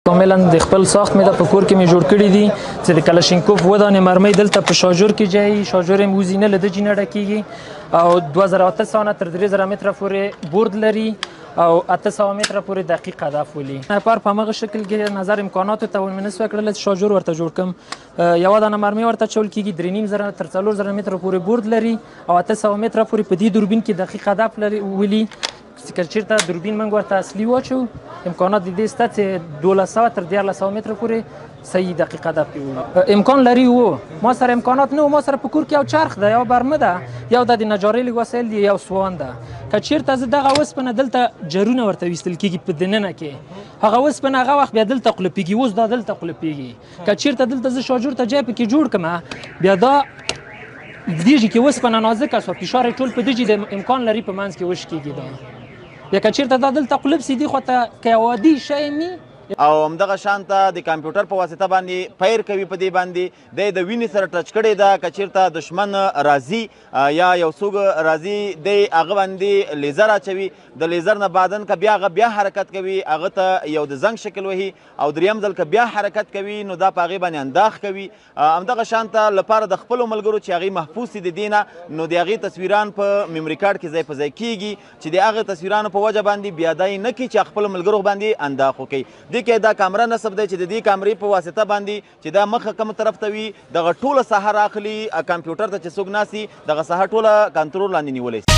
کاملا د خپل ساخت مې د په کور کې مې جوړ کړی دي چې د کلاشینکوف ودانې مرمۍ دلته په شاجور کې جایي، شاجور یې وزي نه له دې نه ډکېږي او 2800 نه تر 3000 متره پورې بورد لري او 800 متره پورې دقیق هدف ولي. نفر په همغه شکل کې نظر امکاناتو ته مې نسوه کړل چې شاجور ورته جوړ کړم. یوه دانه مرمۍ ورته چول کېږي، 3500 تر 4000 متره پورې بورد لري او 800 متره پورې په دې دوربین کې دقیق هدف لري ولي. که چېرته دوربین موږ ورته اصلي واچو امکانات د دې شته چې 1200 تر 1300 متره پورې صحیح دقیق هدف پرې وولي. امکان لري وو، ما سره امکانات نه وو، ما سره په کور کې یو چرخ ده، یو برمه ده، یو د نجارۍ لږ وسایل دي، یو سوان ده. که چېرته زه دغه وسپنه دلته جرونه ورته ویستل کېږي په دننه کې، هغه وسپنه هغه وخت بیا دلته قلپېږي، اوس دا دلته قلپېږي. که چېرته دلته زه شاجور ته جای پکې جوړ کړم بیا دا دیږي کې وسپنه نازکه سوه، فشار یې ټول په دیږي د امکان لري په منځ کې وشکېږي. دا بیا که چېرته دا دلته قلپ سي دې خوا ته که یو عادي شی مي او همدغه شان ته د کمپیوټر په واسطه باندې پیر کوي. په دې باندې دی د وینې سره ټچ کړې ده، که چېرته دښمن راځي یا یو څوک راځي دی هغه باندې لیزر اچوي، د لیزر نه بعدن که بیا هغه بیا حرکت کوي هغه ته یو د زنګ شکل وهي او دریم ځل که بیا حرکت کوي نو دا په هغې باندې انداخ کوي. همدغه شان ته لپاره د خپلو ملګرو چې هغې محفوظ سي د دې نه نو د هغې تصویران په میموري کارت کې ځای په ځای کېږي چې د هغې تصویرانو په وجه باندې بیا دا یې نه کوي چې خپلو ملګرو باندې انداخ وکړي. دې کې دا کامره نصب دی چې د دې کامرې په واسطه باندې چې دا مخه کوم طرف ته وي دغه ټوله ساحه راخلي، کمپیوټر ته چې څوک ناست دغه ساحه ټوله کنترول لاندې نیولی.